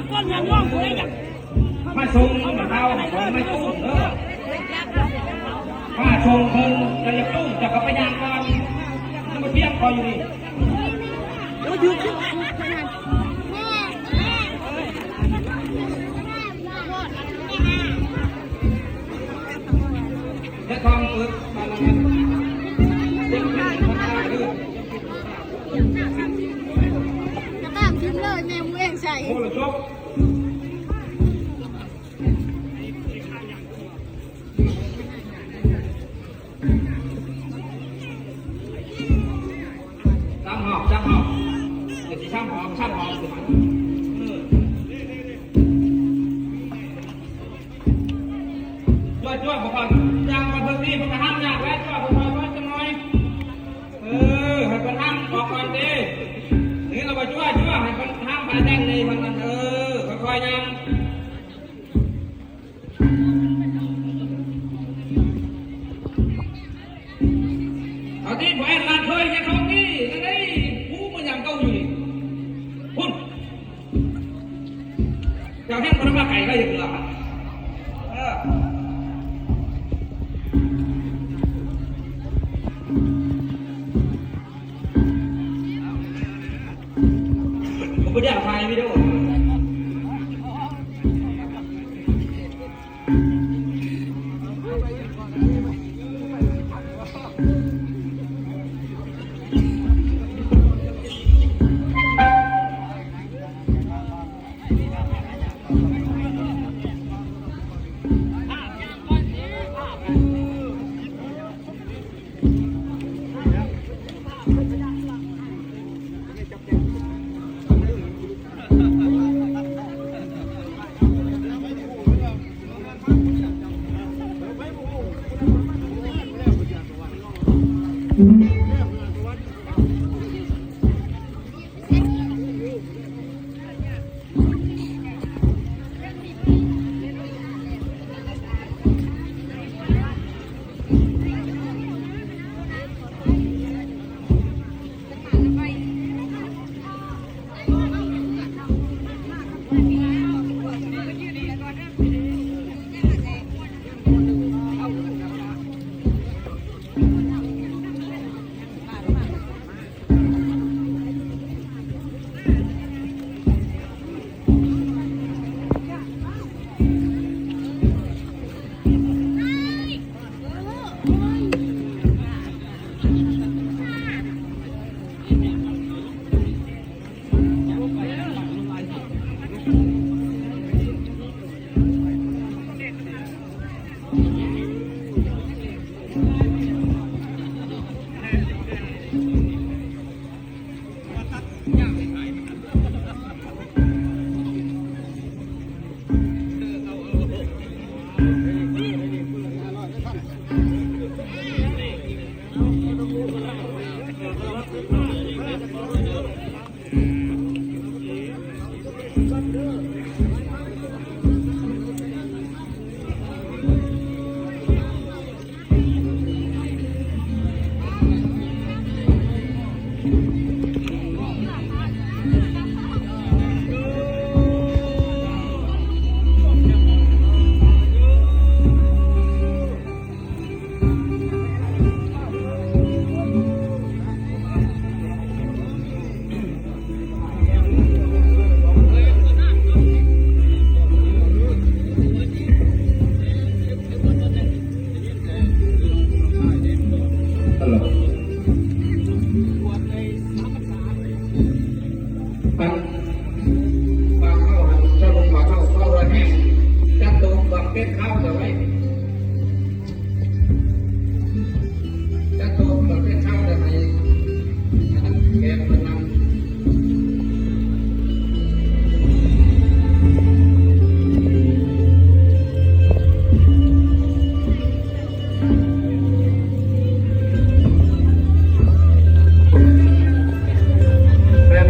ຄົນຍັງງງຢູ່ເດ້ ມາສົ່ງເຂົາ ມາສົ່ງເດີ ມາສົ່ງເພິ່ນ ຈະຢາກສົ່ງ ເຈົ້າກໍໄປຍ່າງກ່ອນ ມັນບໍ່ພຽງພໍຢູ່ນີ້. ໂອ້ຍ ຢູ່ຄື ຈະຕ້ອງເປີດ ກະຕາມຖິ້ມເລີຍ ແມ່ໝູເອງໃສ່ ໂອ້ ລະຈົບ. ສາມຮອບ ສາມຮອບ ເອີ ຊິສາມຮອບ ສາມຮອບ ເອີ ຈົວໆ ບໍ່ຄ່ອຍ ຍ່າງມາເບິ່ງນີ້ ເພິ່ນກະຫ້າມຍາກແລ້ວ ຈົວ ເພິ່ນຄ່ອຍໆ ຈັກໜ້ອຍ ເອີ ໃຫ້ເພິ່ນຫ້າມອອກກ່ອນເດ້ ນີ້ລະວ່າຈົວໆ ໃຫ້ເພິ່ນຫ້າມພະອາຈານນີ້ ເພິ່ນນັ້ນ ເອີ ຄ່ອຍໆ ຍ່າງ. ເອົາຕິ ບໍ່ແອນລາດເຄີຍ ຢ່າເຂົ້າຕິ ນັ້ນເດ້ ກູບໍ່ຍາມເກົ່າຢູ່ນີ້ ພຸ້ນ ເຈົ້າແຮ່ງບໍ່ໄດ້ມາໄກເລີຍ ເອີ. ບໍ່ໄດ້ຖ່າຍວິດີໂອ.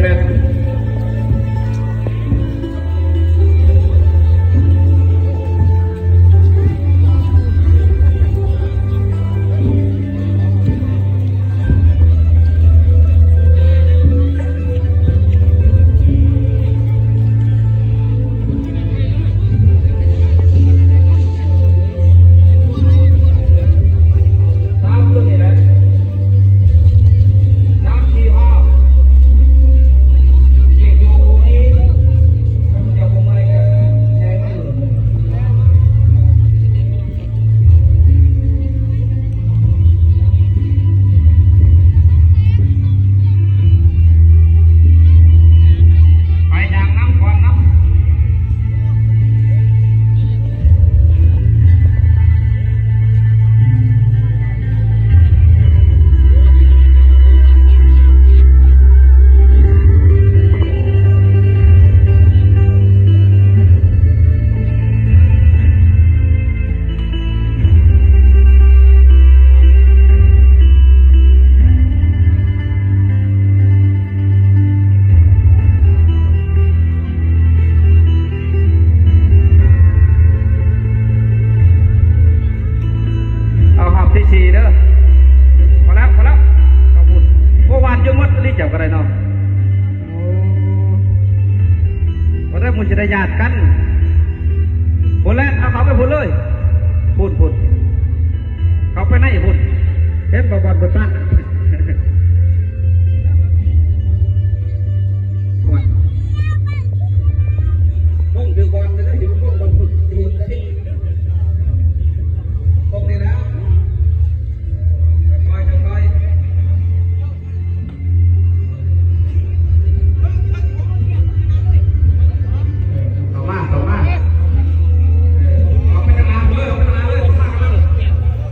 ແມ່ນໆ. ມັນຊິໄດ້ຍາດກັນ. ພຸ້ນແຫຼະ ເອົາເຂົ້າໄປພຸ້ນເລີຍ. ພຸ້ນ ພຸ້ນ ເຂົ້າໄປໃນພຸ້ນ. ເຫັນບໍ່ບ່ອນເພິ່ນຕັ້ງ? ໂອ້ຍ ໂປ້ງຖືກບ່ອນເລີຍ ໂປ້ງບ່ອນພຸ້ນ ໂປ້ງນີ້ແຫຼະ. ຄ່ອຍໆ ຄ່ອຍໆ. ເຂົ້າມາ ເຂົ້າມາ ເອີ ເຂົ້າໄປທາງຫຼັງເລີຍ ເຂົ້າໄປທາງຫຼັງເລີຍ ເຂົ້າມາ ເຂົ້າມາ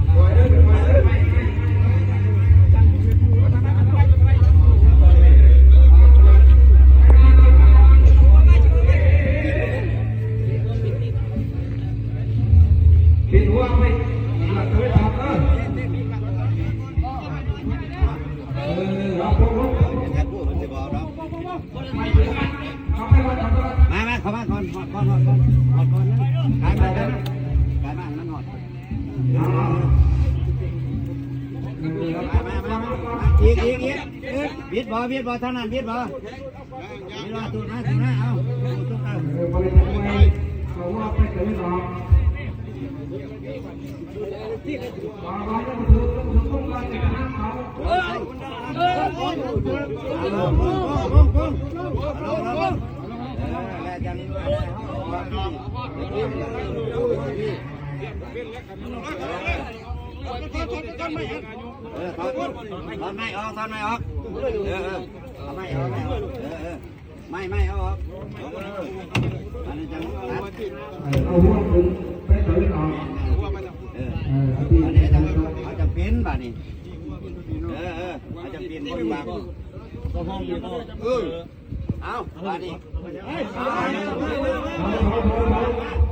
ເອີ ຄ່ອຍເດີ ຄ່ອຍເດີ. ປິດຫົວໄປ ຫຼັກຕາໄປທຳເດີ. ເອີ ເອົາ ມາ ມາ ເຂົ້າມາກ່ອນ ຮອດກ່ອນ ຮອດກ່ອນ ຮອດກ່ອນ ກາຍມາ ກາຍມາ ກາຍມາ ໃຫ້ມັນຮອດ ມາ ມາ ມາ ອີກ ອີກ ອີກ ບິດບໍ່ ບິດບໍ່ ທາງນັ້ນບິດບໍ່? ເອີ ຖອດ ຖອດໄມ້ອອກ ຖອດໄມ້ອອກ ເອີ ເອີ ເອົາໄມ້ອອກ ເອີ ເອີ ໄມ້ ໄມ້ເອົາອອກ ເອີ ອັນນີ້ຈັ່ງຕັດ ເອີ ເອົາຫົວຂຶ້ນໄປເຕີນອອກ ເອີ ເອີ ອັນນີ້ຈັ່ງ ເອົາຈັ່ງເປັນບາດນີ້ ເອີ ເອີ ເອົາຈັ່ງເປັນ ເອີ ເອົາບາດນີ້ ເອົາ ເອົາ ເອົາ ເອົາ ເອົາ ເອົາ ເອົາ ເອົາ ເອົາ ເອົາ ເອົາ ເອົາ ເອົາ ເອົາ ເອົາ ເ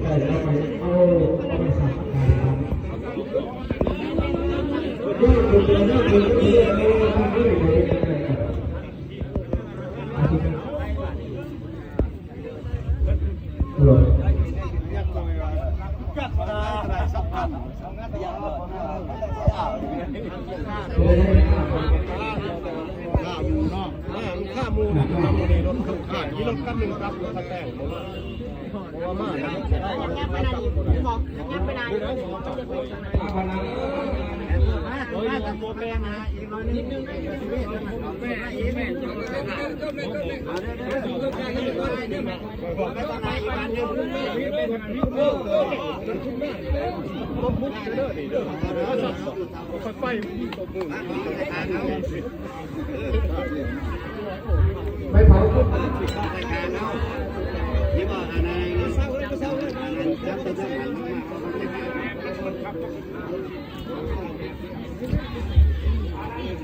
ໄດ້ແລ້ວໄປ ข้าหมูเนาะ ข้าหมูนี่ ข้าหมูนี่ รถข้างๆ มีรถคันหนึ่งครับ รถคันแต่ง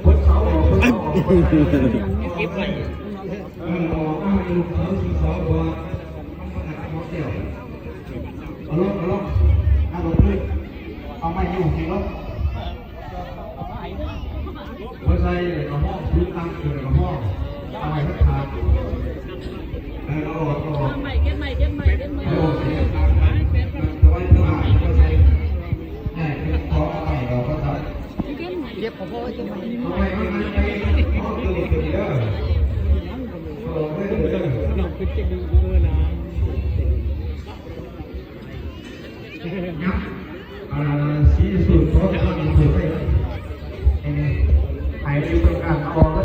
ไปเผา เก็บไว้ เออ ออกมาเป็นลูกเสาสีขาว เพราะว่ามันขนาดเขาเกี่ยว เอาลง เอาลง เอาลง เอาไม้อยู่ เอาลง บ่ใส่ แล้วก็ห้อง พื้นตั้ง แล้วก็ห้อง เอาไว้ให้ขาด เออ เอาออก เอาออก เก็บใหม่ เก็บใหม่ เก็บใหม่ เก็บใหม่ เอาออก เอาออก เอาไว้ข้างหลัง บ่ใส่ เออ ขอเอาไม้ออก ก็ทำ เก็บของพ่อไว้เก็บใหม่ เอาไว้ข้างหลัง ไป ห้องตัวนี้ตัวนี้เด้อ เอาออกเลยเด้อ น้องขึ้นเก็บดูเออนะ ครับ อ่า สีสูตรของท่านสูตรไป เอ่อ ให้ดูเป็นการเอาออก